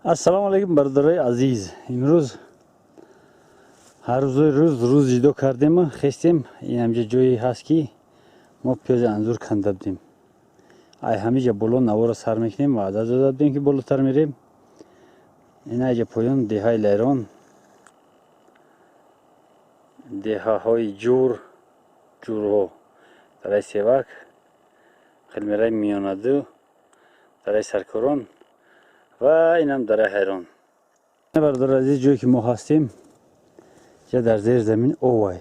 Ассалому алайкум бародарои азиз. Имрӯз ҳар рӯз рӯз ҷудо кардем, хестем. Ин ҳамҷа ҷое ҳаст, ки мо пиёзи анзур канда будем. Ай ҳамиҷа боло навора сар мекунем, ваъда дода будем, ки болотар мерем. Ин айҷа поён деҳаи Лайрон, деҳаҳои ҷур, ҷурҳо, дараи Севак, хелмераи Миёнаду, дараи Саркорон ва инам дараи Ҳайрон. Бародари азиз, ҷое ки мо ҳастем, ҷа дар зери замин овай,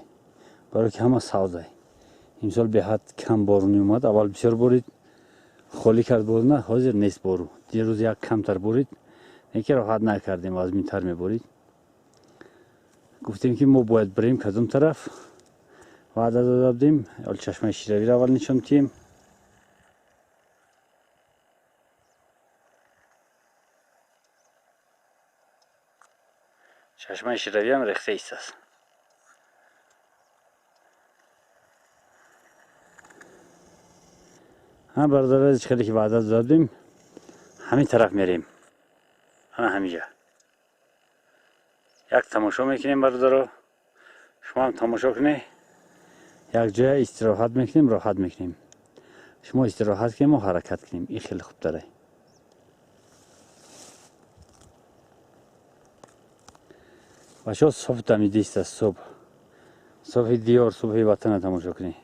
барои ки ҳама савзай. Имсол беҳад кам боруни омад, аввал бисёр борид, холӣ кард боруна, ҳозир нест бору. Дирӯз як камтар борид, неки роҳат накардем, вазминтар меборид. Гуфтем, ки мо бояд бирем кадом тараф, ваъда дода будем. Ҳол чашмаи Ширавиро аввал нишон диҳем. Чашмаи Ширавиам рехта истааст. Ҳа, бародари азиз, хеле ки ваъда дода будем, ҳамин тараф мерем. Ана ҳаминҷа як тамошо мекунем, бародаро, шумо ҳам тамошо кунед. Як ҷоя истироҳат мекунем, роҳат мекунем. Шумо истироҳат кунем, мо ҳаракат кунем. Ин хеле хубтаре. Бачаҳо, субҳ дамидист аст, субҳ, субҳи диёр, субҳи ватана тамошо кунед.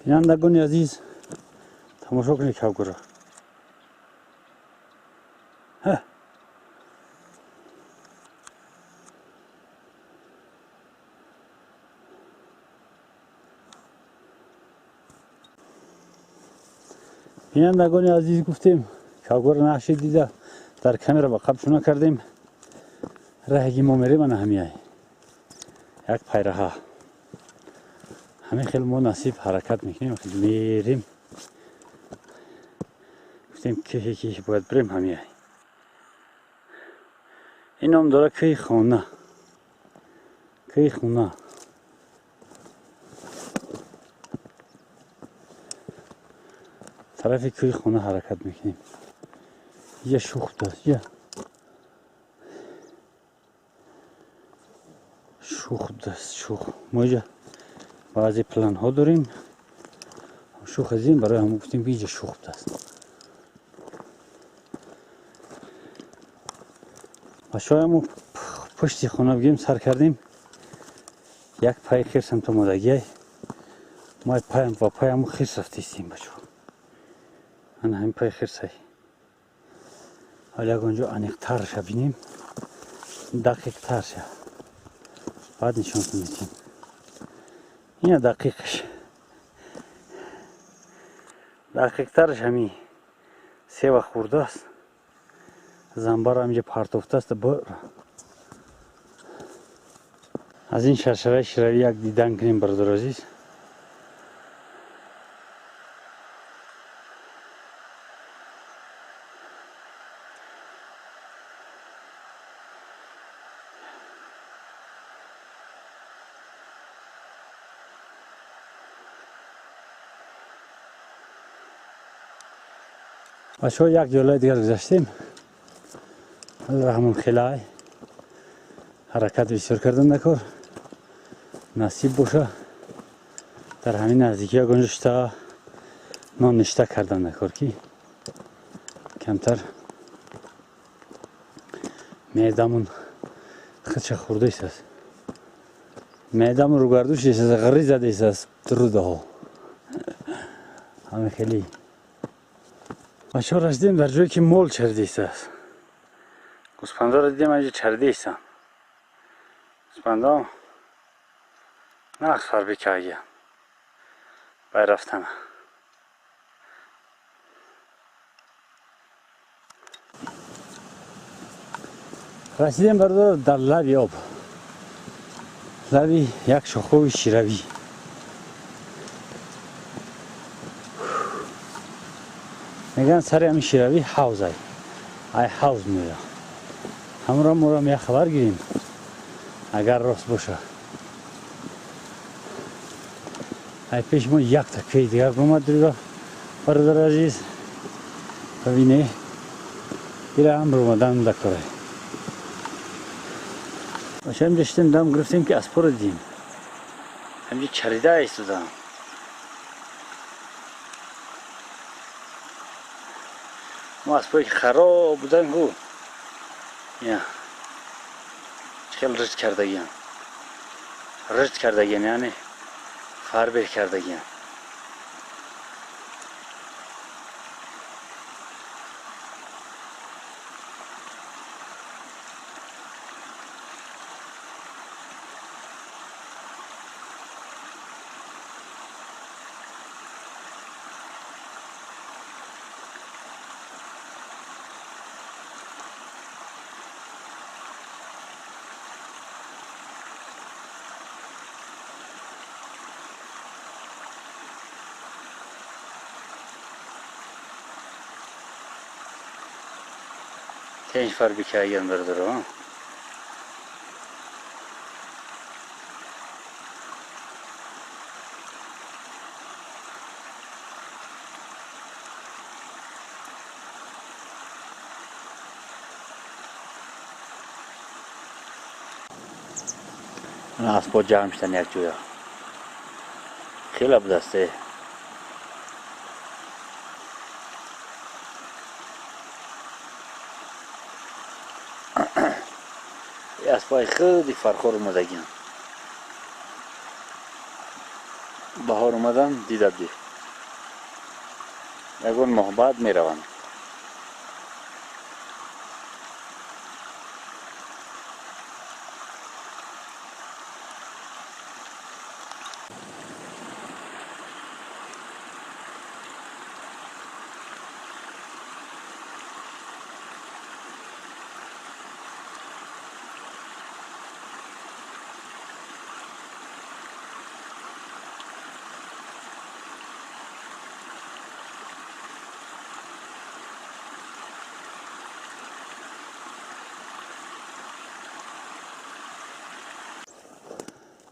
Бинандагони азиз, тамошо кунед кавгуро. Бинандагони азиз, гуфтем кавгуро нашид дида, дар камера ба қабл шуна кардем. Раҳе ки мо мерем, ана ҳамияй як пайраҳа. Ҳамин хел мо насиб ҳаракат мекунем, мерем. Гуфтем, кӯҳе ки бояд бирем, ҳамияй. Ин ном дора кӯҳи хона, кӯҳи хона. Тарафи кӯҳи хона ҳаракат мекунем. Ия шух аст, ия шух аст, шух. Мо иҷа баъзе планҳо дорем, шух азим, барои ҳамон гуфтем, ки иҷа шух аст. Бачаҳоя, мо пушти хона бигем сар кардем, як пай хирсам то модагиай, мо паям ва паяму хирс рафтистем, бачаҳо. Ана ҳамин пай хирсай. Ҳол ягон ҷо аниқтарша бинем, дақиқтарша, баъд нишонтон медиҳем. Ина дақиқаш, дақиқтараш ҳамин сева хӯрдааст, занбара ҳаминҷа партофтааст. Аз ин шаршараи Ширавӣ як дидан кунем, бародари азиз. Бачаҳо, як ҷолаи дигар гузаштем, ҳамон хелай ҳаракат бисёр кардан накор. Насиб боша, дар ҳамин наздикӣ ягон ҷо шта нон ништа кардан накор, ки камтар меъдамон худша хӯрда истааст, меъдамон рӯгардуш истааст, ғирӣ зада истааст рудаҳо. Ҳамин хеле, бачаҳо, расидем дар ҷое ки мол чарида истааст. Гӯспандоро дидем, аҷа чарида истанд. Гӯспандо нақс фарбӣ кардагиянд бай рафтана. Расидем, бародар, дар лаби об, лаби як шохови Ширавӣ. Мегӯянд, сари ҳамин Ширавӣ ҳавзай, ай ҳавз меояд. Ҳамонро морам як хабар гирем, агар рост боша. Ай пеш мо якта кӯи дигар омад, бародар азиз. Бибине, ира ҳам омадан дакора. Бача, инҷа шитем, дам гирифтем, ки аспоро дидем. Ҳамҷа чарида истодам. Мо аспое ки хароб будан ку, я хел ришт кардагиан, ришт кардагиан, яъне фарбеҳ кардагиан. Тенҷ фарби кардагиан, бародаро. Ана аспо ҷамъ шудан як ҷоя. Хеле будасте. Аспои худи Фархор омадагиан. Баҳор омадан, дида ди. Ягон моҳ баъд мераванд.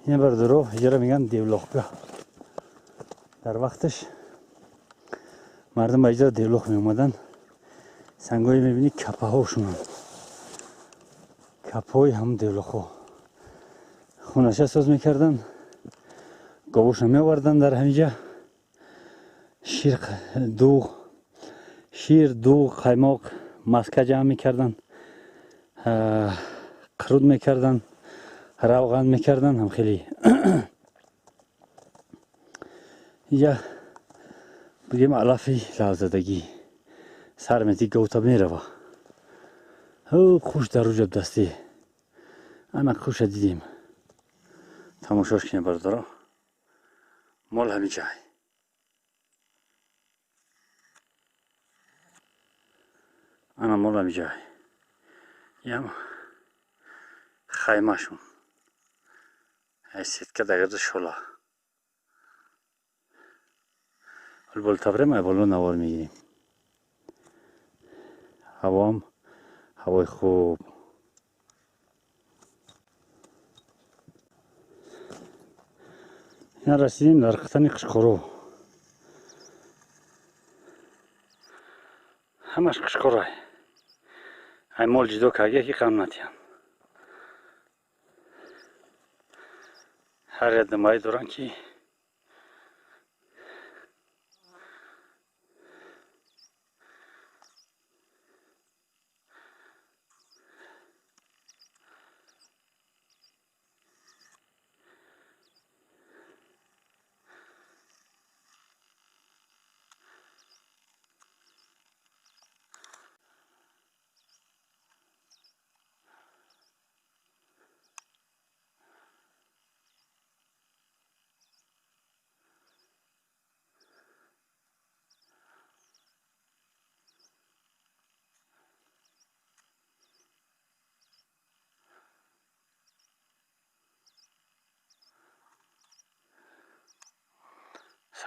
Ина, бародаро, иҷора мегӯянд девлоқгоҳ. Дар вақташ мардум ба иҷора девлоқ меомаданд. Сангҳое мебинӣ, капаҳошунанд, капҳои ҳамн девлоқҳо. Хонаша соз мекарданд, говошро меоварданд дар ҳаминҷа. Шир, дуғ, шир, дуғ, қаймоқ, маска ҷамъ мекарданд, қируд мекарданд, равған мекарданд. Ҳам хеле инҷа бигем, алафи лавзадагӣ сар мети, говта мерава. Хуш дар уҷаб дасти. Ана хуша дидем, тамошош кунем, бародаро. Мол ҳамиҷай. Ана мол ҳамиҷай. Ям хаймашон, сетка дагарда шола. Болтабрем, боло навор мегирем. Ҳавоам ҳавои хуб. Ина расидем дар қитани Қишқоро. Ҳамаш Қишқорай. Ай мол ҷидо карга, ки қам натиҳанд. Ҳар як думбае доранд, ки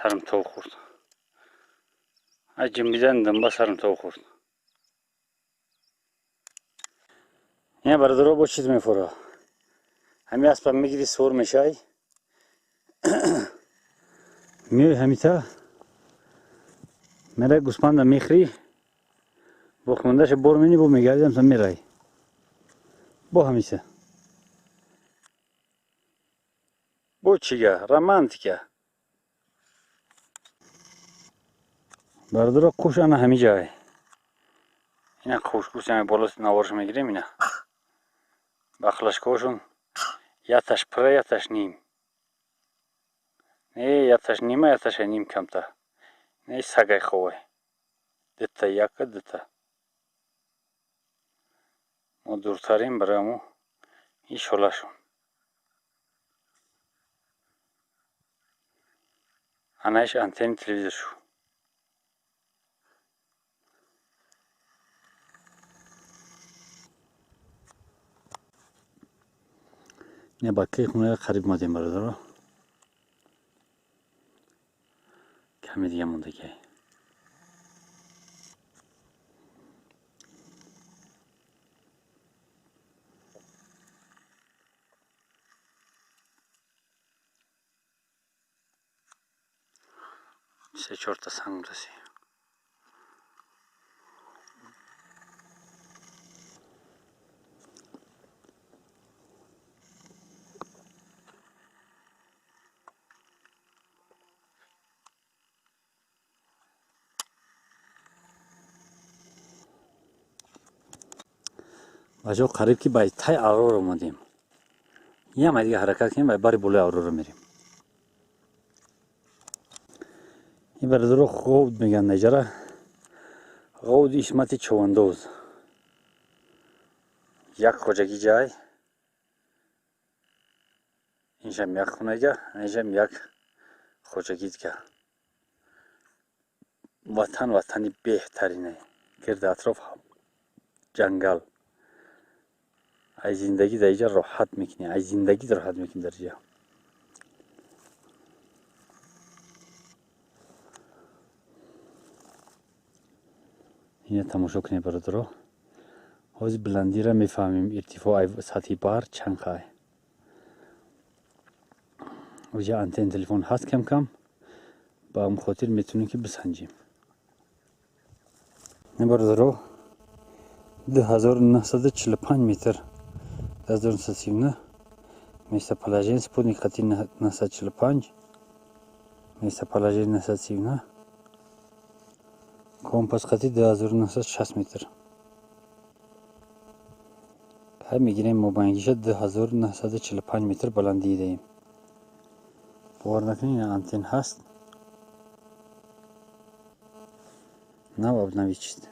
сарам тов хӯрд. Ай ҷимбидан думба сарам тов хӯрд. Ина, бародаро, бо чиз мефура. Ҳами аспа мегири, сувор мешай. Миёй ҳамита мерай, гӯспанда мехӯрӣ, боқимондаша бор мени, бо мегардӣ, ҳамта мерай. Бо ҳамиса. Бо чига? Романтика. Бародаро, қуш ана ҳами ҷай. Ина қуш, гӯсами боло наворш мегирем ина. Бахлашкошун яташ пура, яташ ним. Не, яташ нима, яташа ним камта. Не, сагай ховай. Дитта яка, дитта. Мо дуртарем барои мо и шолашон. Анаиш антенни телевизор шу. Не, ба кай хона қариб омадем, бародаро. Каме дига мондагиай. Се чорта санг расӣ. Бачаҳо, қариб ки ба тай Аврора омадем. Яма дига ҳаракат кунем, ба бари болои Аврора мерем. Ин бародаро ғовд мегӯянд наҷара. Ғовди Исмати Човандоз. Як хоҷагӣ ҷай. Иншам як хонага, иншам як хоҷагӣ дига. Ватан ватани беҳтарине. Гирди атроф ҷангал. Ай зиндагӣ дар инҷа роҳат мекунӣ, ай зиндагӣ роҳат мекунӣ дар инҷа. Ина тамошо кунед, бародаро. Ҳозир баландиро мефаҳмем, иртифоъ сатҳи баҳр чанд қай. Оҷа антен телефон ҳаст кам-кам, ба ҳамн хотир метавонем ки бисанҷем. Не, бародаро, 2945 метр, 2939 местоположение спутник хати 945, местоположение 939, компас хати 2960 метр. Ҳай мегирем мобайнгиша 2945 метр баландӣ даем. Бовар накунед, ин антен ҳаст. Нав обновить шуд.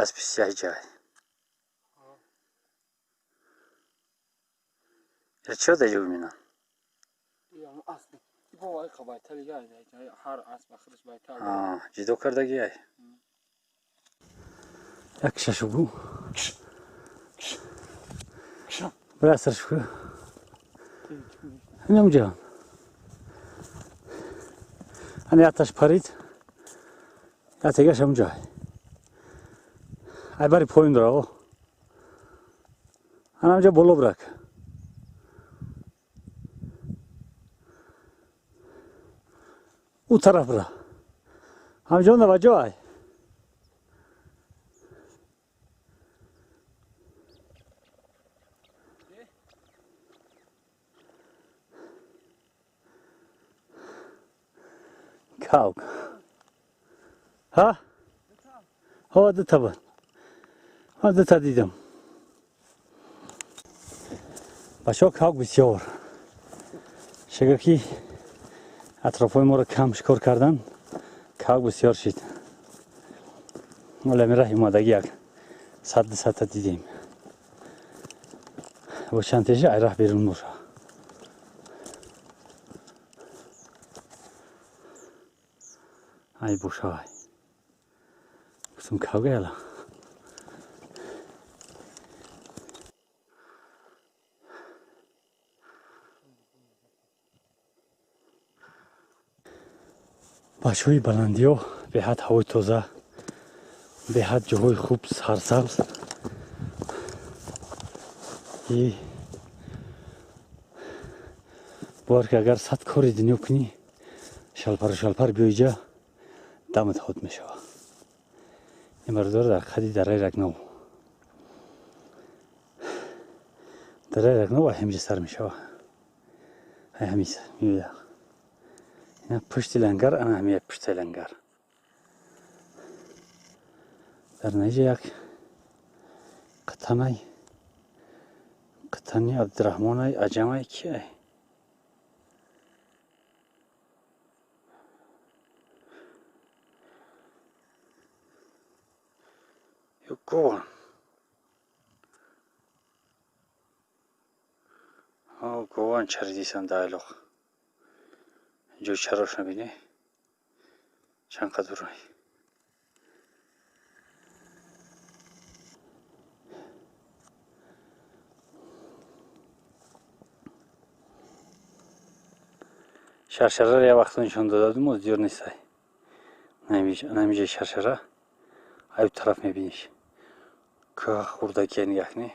Аспи сиёҳи ҷай. Чо дар ҷо бибинам? Ҷидо кардагӣ ай. Як шашугу. Бира саршугу. Ҳамин ҷо. Ани яташ парид. Ятегаш ҳамун ҷой. Ай бари поин дора, о. Ана ҳамҷа боло брак. У тараф бира. Ҳамҷо наваҷо ай. Кавк. Ҳа? Ҳо, дута буд. Ман дута дидам. Бачаҳо, кавк бисёр. Шага ки атрофҳои моро кам шикор кардан, кавк бисёр шид. Олами раҳи омадагӣ як сад дусадта дидем. Бо чанд теша ай раҳ берун боша. Ай боша ай. Гуфтам кавк яла. Бачаҳои баландиҳо беҳад ҳавои тоза, беҳад ҷоҳои хуб, сарсабз. И Бовар ки агар 100 кори дунё кунӣ, шалпару шалпар биёи ҷа, дамат ҳод мешава. Ин бародар дар қади дараи Рагнов. Дараи Рагнов ҳамиҷа сар мешава. Ҳамиса меояд. Ина пушти лангар, ана ҳамия пушти лангар. Дар наиҷа як қитанай, қитани Абдураҳмонай, аҷамай киай? Ё гован. Гован чаридисан дар айлоқ. Инҷо чарош набинӣ? Чанд қадурай. Шаршараро як вақто нишон дода будем, оз диёр нестай. Намиҷаи шаршара, аю тараф мебиниш. Кӯҳа хурдагия нигаҳ кунӣ.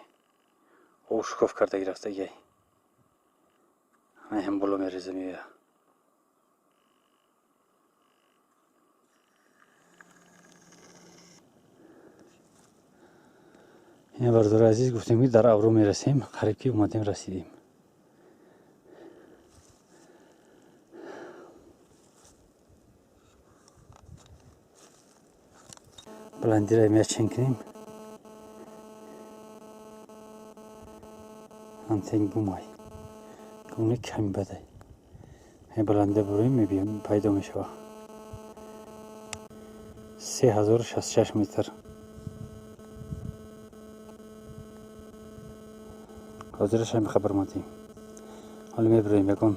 Об шукоф кардаги рафтагиай. Ана ҳам боло мереза меояд. Ина бародари азиз, гуфтем ки дар авро мерасем, қариб ки омадем, расидем. Баландиро мечен кунем. Антен гумай. Гумни ками бадай. Баланда буроем, мебием, пайдо мешава. 3066 метр. Ҳозираш ҳами хабар омадем. Ҳоло мебироем, ягон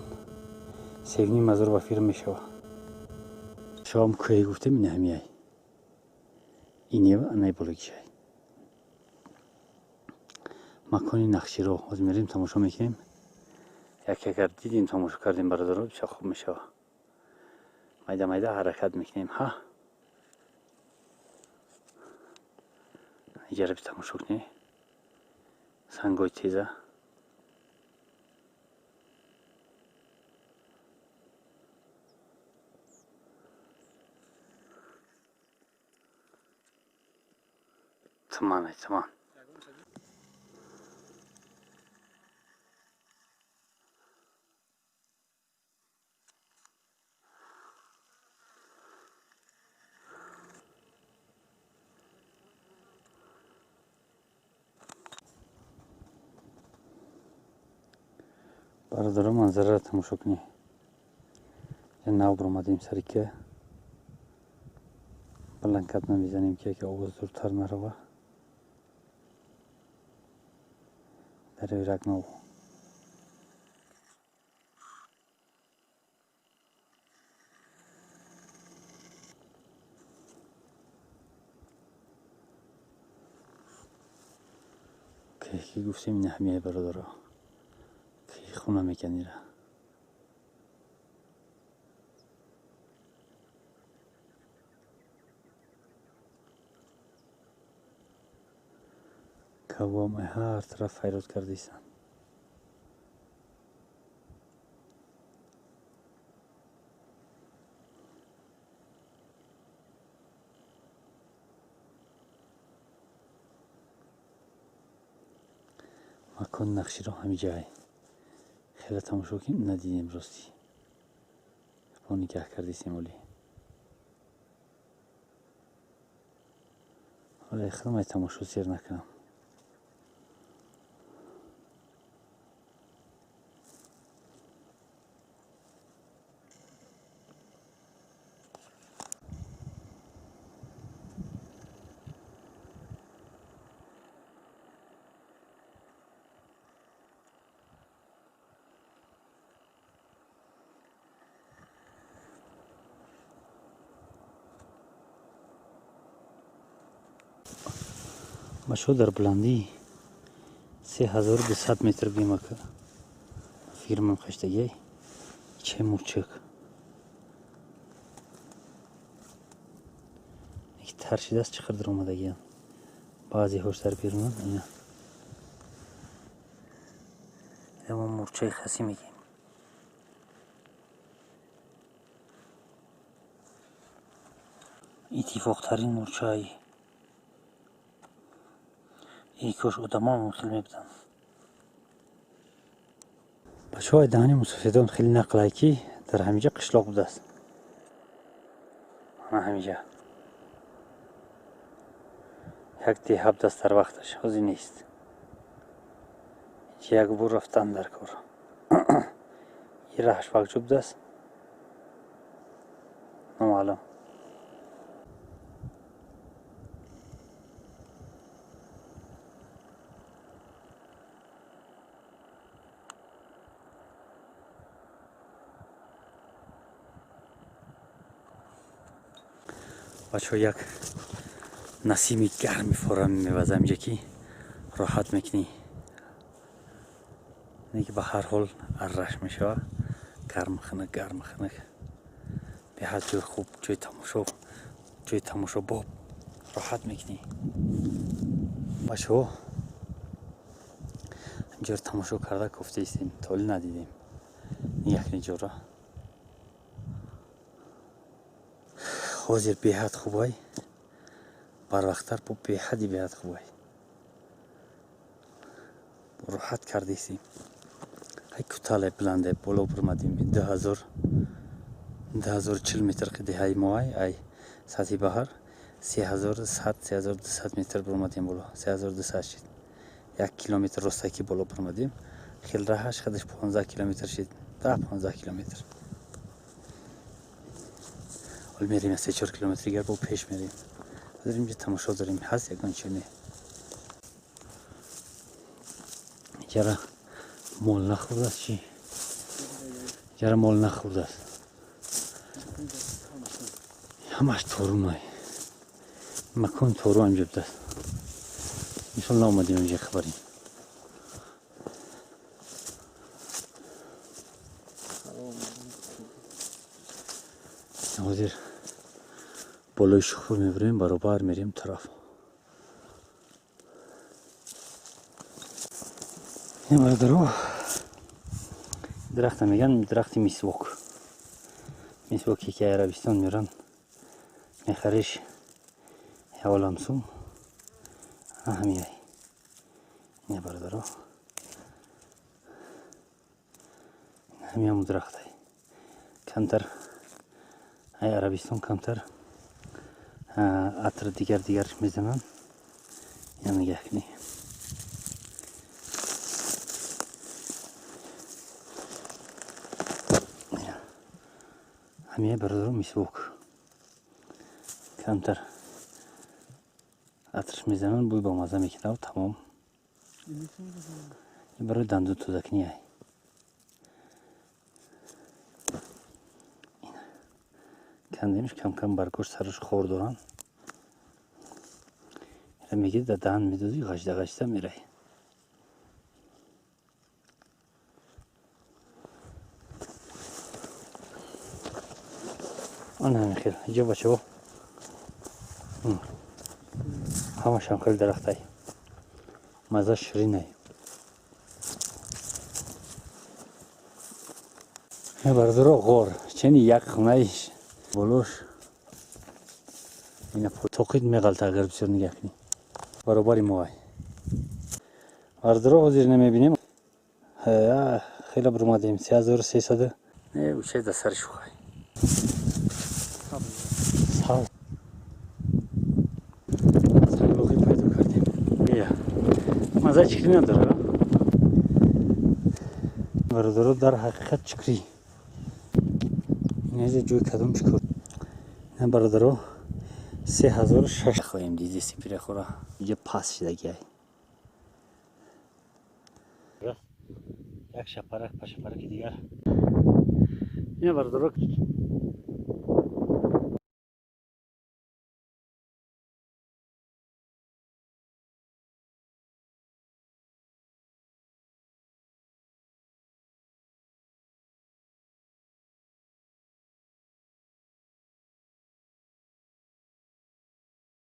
3,5 ҳазор ба фирм мешава. Шом кӯҳе гуфтем, ина ҳамияй. Инева анай бологишай. Макони нақширо ҳозир мерем, тамошо мекунем. Як агар дидем, тамошо кардем, бародаро, бисёр хуб мешава. Майда майда ҳаракат мекунем, ҳа? Иҷара тамошо кунем. Сангои теза. Туман, туман. Бародаро, манзараро тамошо кунӣ. Нав баромадем сари ки баланд намезанем, ки яке овоз дуртар нарава. Дараи Рагнов. Ки гуфтем, ина ҳамияй, бародаро. Ки хона меканира. Кавом ҳар тараф файрод кардисан. Макон нақширо ҳамиҷай. Хеле тамошо кунем, надидем ростӣ. Бо нигаҳ кардисем оли. Ҳоле хеле тамошо сер накунам. Бачаҳо, дар баландии 3200 метр бимака фирмам хаштагиай. Че мурчак. Яки тар шидааст, чӣ қадар омадагиам. Баъзеҳош дар берунанд, ина. Мо мурчаи хасӣ мегӯем. Иттифоқтарин мурчаи. Эй кош одамон хел мебуданд. Бачаҳои даҳани мусофирдон хеле нақлай, ки дар ҳаминҷа қишлоқ будааст. Ана ҳаминҷа як деҳа будааст дар вақташ, ҳозир нест. Як бор рафтан дар кор. И раҳаш вақҷо будааст, номаълум. Бачаҳо, як насими гарми форам меваза инҷа, ки роҳат мекунӣ. Не ки ба ҳар ҳол арраш мешава. Гарм хунук, гарм хунук. Беҳад ҷои хуб, ҷои тамошо, ҷои тамошобоб, роҳат мекунӣ. Бачаҳо, инҷоро тамошо карда кофта истем, то ҳоли надидем якни ҷора. Ҳозир беҳад хубай, барвақттар бо беҳади беҳад хубай. Роҳат кардистем. Ай кутале буланде боло бурмадем, 2040 метр деҳаи моай ай сатҳи баҳр, 3100, 3200 метр бурмадем боло, 3200 шид. 1 километр ростакӣ боло бурмадем. Хел раҳаш хадаш 15 километр шид, 10-15 километр. Ҳол мерем 3-4 километр дигар бо пеш мерем. Ҳозир инҷа тамошо дорем, ҳаст ягон чи не. Ҷара мол нахӯрдааст чӣ? Ҷара мол нахӯрдааст. Ҳамаш торумай. Макон тору ҳамҷа будааст. Мисол наомадем инҷа, хабарем. Ҳозир болои шухур мебурем, баробар мерем тараф. Ин бародаро, дарахта меган дарахти мисвок. Мисвоке ки Арабистон меоранд, мехариш як сум. Ҳамиай. Ина бародаро. Ҳамиам дарахтай. Камтар ай Арабистон камтар атр дигар дигар мезананд. Ина нигоҳ кунед. Ҳамия бародаро мисвок. Камтар атрш мезананд, бӯй бомазза мекунад, тамом. Ин барои дандун тозакунӣ ай. Кандемш кам-кам баргош сараш хор доранд. Ира мегири, дар даҳан медозӣ, ғажда ғажда мерай. Ана ҳамин хел. Иҷо бачаҳо ҳамашам хеле дарахтай. Мазза ширинай. Бародаро, ғор чени як хонаи болош ина тоқид меғалта, агар бисёр нигоҳ кунӣ. Баробари моай. Бародаро, ҳозир намебинем. Хеле бурмадем, 3300. Не, учай да сари шухай. Сайлоғӣ пайдо кардем. Маззаи чикрӣ надорад. Бародаро, дар ҳақиқат чикрӣ. Инҷа ҷои кадом чикор. Ина бародаро, 3006 хоҳем дидеси пиряхора. Инҷа паст шидагиай. Як шапарак, пашапараки дигар. Ина бародаро,